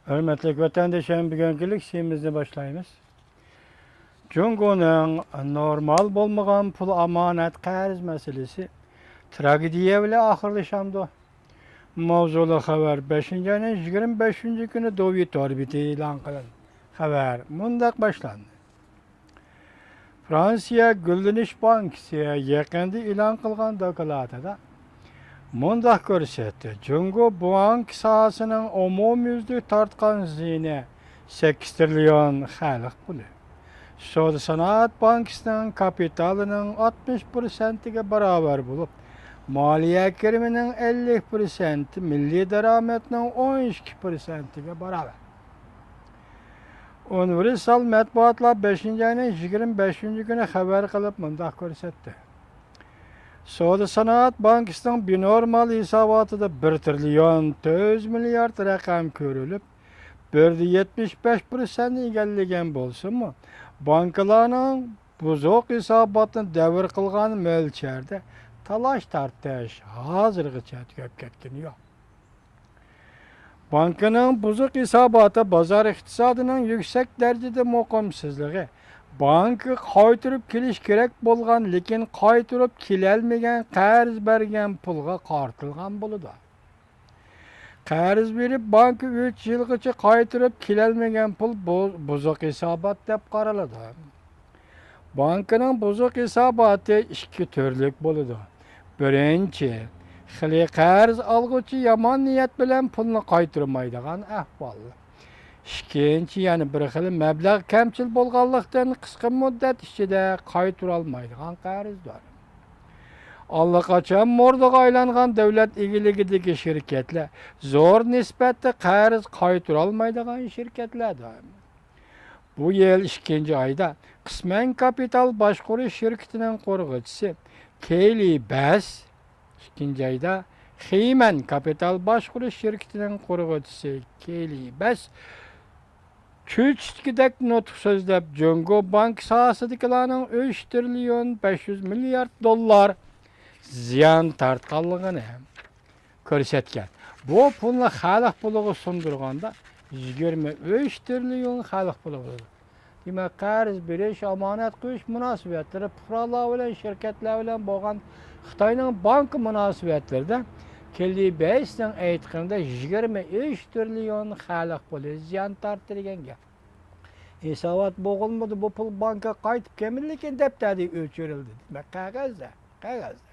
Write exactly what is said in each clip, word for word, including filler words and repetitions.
ھۆرمەتلىك ۋەتەندىشىم، بۈگۈنكى لېكسىيىمىزنى باشلايمىز. جۇڭگونىڭ نورمال بولمىغان پۇل ئامانەت قەرز مەسىلىسى تراگېدىيە بىلەن ئاخىرلىشامدۇ؟ ماۋزۇلۇق خەۋەر بەشىنچى ئاينىڭ يىگىرمە بەشىنچى كۈنى دوۋي تور بېتى ئېلان قىلىندى. خەۋەر مۇنداق باشلاندى. فرانسىيە گۈللىنىش بانكىسى يېقىندا ئېلان قىلغان دوكلاتىدا مۇنداق كۆرسەتتى: جۇڭگو بانكا ساھەسىنىڭ ئومۇميۈزلۈك تارتقان زىيىنى سەككىز تىرىليون خەلق پۇلى. سودا سانائەت بانكىسىنىڭ كاپىتالىنىڭ ئاتمىش پىرسەنتىگە باراۋەر بولۇپ، مالىيە كىرىمىنىڭ ئەللىك پىرسەنتى مىللىي دارامەتنىڭ ئون ئىككى پىرسەنتىگە باراۋەر. ئۇنىۋېرسال مەتبۇئاتلار بەشىنچى ئاينىڭ يىگىرمە بەشىنچى كۈنى خەۋەر قىلىپ مۇنداق كۆرسەتتى: سودا سانائەت بانكىسىنىڭ بىنورمال ھېساباتىدا بىر تىرىليون تۆت يۈز مىليارد رەقەم كۆرۈلۈپ، بىر يۈز يەتمىش بەش پىرسەنتنى ئىگىلىگەن بولسىمۇ، بانكىلارنىڭ بۇزۇق ھېساباتنى دەۋر قىلغان مۆلچەردە تالاش تارتىش ھازىرغىچە تۈگەپ كەتكىنى يوق. بانكىنىڭ بۇزۇق ھېساباتى بازار ئىقتىسادىنىڭ يۈكسەك دەرىجىدە مۇقىمسىزلىقى، بانكىغا قايتۇرۇپ كېلىش كېرەك بولغان، لېكىن قايتۇرۇپ كېلەلمىگەن قەرز بەرگەن پۇلغا قارىتىلغان بولىدۇ. قەرز بېرىپ، بانكا ئۈچ يىلغىچە قايتۇرۇپ كېلەلمىگەن پۇل بۇ-، بۇزۇق ھېسابات دەپ قارىلىدۇ. بانكىنىڭ بۇزۇق ھېساباتى ئىككى تۈرلۈك بولىدۇ. بىرىنچى خىلى، قەرز ئالغۇچى يامان نىيەت بىلەن پۇلنى قايتۇرمايدىغان ئەھۋال. ئىككىنچى، يەنە بىر خىلى، مەبلەغ كەمچىل بولغانلىقتىن، قىسقا مۇددەت ئىچىدە قايتۇرالمايدىغان قەرزدار. ئاللىقاچان مۇردىغا ئايلانغان دۆلەت ئىگىلىكىدىكى شىركەتلەر زور نىسبەتتە قەرز قايتۇرالمايدىغان شىركەتلەردۇر. بۇ يىل ئىككىنچى ئايدا قىسمەن كاپىتال باشقۇرۇش شىركىتىنىڭ قۇرغۇچىسى كېيلى بەس، ئىككىنچى ئايدا خىمەن كاپىتال باشقۇرۇش شىركىتىنىڭ قۇرغۇچىسى كېيلى بەس چۈجچىدىكىدەك نۇتۇق سۆزلەپ، جۇڭگو بانكا ساھەسىدىكىلەرنىڭ ئۈچ تىرىليون بەش يۈز مىليارد دوللار زىيان تارتقانلىقىنى كۆرسەتكەن. بۇ پۇلنى خەلق پۇلىغا سۇندۇرغاندا، يىگىرمە ئۈچ تىرىليون خەلق پۇلى بولىدۇ. دېمەك، قەرز بېرىش، ئامانەت قويۇش مۇناسىۋەتلىرى، پۇقرالار بىلەن، شىركەتلەر بىلەن بولغان خىتاينىڭ بانكا مۇناسىۋەتلىرىدە كېللى بەيسنىڭ ئېيتقىنىدا يىگىرمە ئۈچ تىرىليون خەلق پۇلى زىيان تارتتى دېگەن گەپ. ھېسابات بوغۇلمىدى، بۇ پۇل بانكىغا قايتىپ كەلمىدى، لېكىن دەپتەردە ئۆچۈرۈلدى. دېمەك، قەغەزدە، قەغەزدە.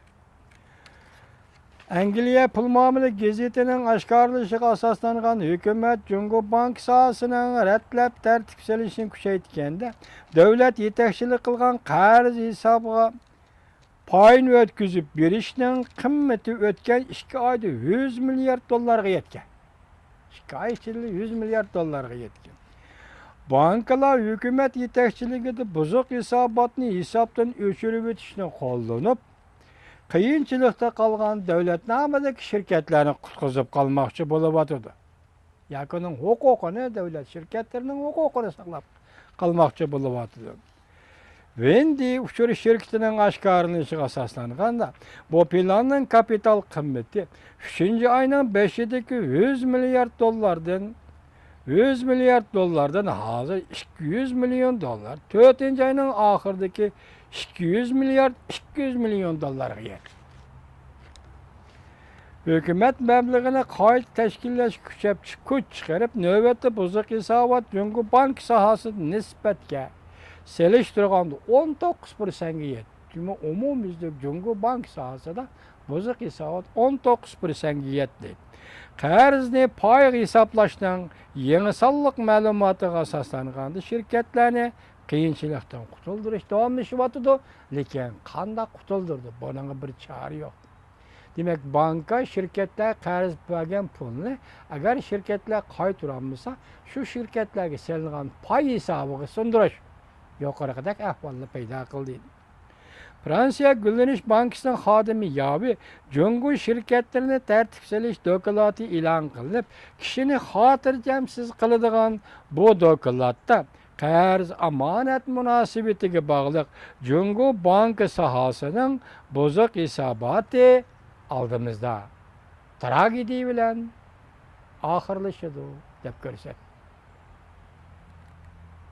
ئەنگلىيە پۇل مۇئامىلە گېزىتىنىڭ ئاشكارىلىشىغا ئاساسلانغان، ھۆكۈمەت جۇڭگو بانكا ساھەسىنىڭ رەتلەپ تەرتىپ سېلىشىنى كۈچەيتكەندە، دۆلەت يېتەكچىلىك قىلغان قەرز ھېسابىغا پاينى ئۆتكۈزۈپ بېرىشنىڭ قىممىتى ئۆتكەن ئىككى ئايدا يۈز مىليارد دوللارغا يەتكەن. ئىككى ئاي ئىچىدىلا يۈز مىليارد دوللارغا يەتكەن. بانكىلار ھۆكۈمەت يېتەكچىلىكىدە بۇزۇق ھېساباتنى ھېسابتىن ئۆچۈرۈۋېتىشنى قوللىنىپ، قىيىنچىلىقتا قالغان دۆلەتنامىدىكى شىركەتلەرنى قۇتقۇزۇپ قالماقچى بولۇۋاتىدۇ. ياكى ئۇنىڭ ھوقۇقىنى، دۆلەت شىركەتلىرىنىڭ ھوقۇقىنى ساقلاپ قالماقچى بولۇۋاتىدۇ. ۋېندى ئۇچۇر شىركىتىنىڭ ئاشكارىلىنىشىغا ئاساسلانغاندا، بۇ پىلاننىڭ كاپىتال قىممىتى ئۈچىنچى ئاينىڭ بېشىدىكى يۈز مىليارد دوللاردىن، يۈز مىليارد دوللاردىن ھازىر ئىككى يۈز مىليون دوللار، تۆتىنچى ئاينىڭ ئاخىرىدىكى ئىككى يۈز مىليارد ئىككى يۈز مىليون دوللارغا يەتتى. ھۆكۈمەت مەبلىغىنى قايتا تەشكىللەشكە كۈچەپ، كۈچ چىقىرىپ، نۆۋەتتە بۇزۇق ھېسابات جۇڭگو بانكا ساھەسىدە نىسبەتكە سېلىشتۇرغاندا ئون توققۇز پىرسەنتكە يەتتى. دېمەك، ئومۇميۈزلۈك جۇڭگو بانكا ساھەسىدە بۇزۇق ھېسابات ئون توققۇز پىرسەنتكە يەتتى. قەرزنى پايغا ھېسابلاشنىڭ يېڭى سانلىق مەلۇماتىغا ئاساسلانغاندا، شىركەتلەرنى قىيىنچىلىقتىن قۇتۇلدۇرۇش داۋاملىشىۋاتىدۇ، لېكىن قانداق قۇتۇلدۇرىدۇ؟ بۇنىڭغا بىر چارە يوق. دېمەك، بانكا شىركەتلەر قەرز بەرگەن پۇلنى، ئەگەر شىركەتلەر قايتۇرالمىسا، شۇ شىركەتلەرگە سېلىنغان پاي ھېسابىغا سۇندۇرۇش يۇقىرىقىدەك ئەھۋالنى پەيدا قىلدى. فرانسىيە گۈللىنىش بانكىسىنىڭ خادىمى ياۋى جۇڭگو شىركەتلىرىنى تەرتىپ سېلىش دوكلاتى ئېلان قىلىنىپ، كىشىنى خاتىرجەمسىز قىلىدىغان بۇ دوكلاتتا قەرز ئامانەت مۇناسىۋىتىگە باغلىق جۇڭگو بانكا ساھەسىنىڭ بۇزۇق ھېساباتى ئالدىمىزدا، تراگېدىيە بىلەن ئاخىرلىشىدۇ دەپ كۆرسەت.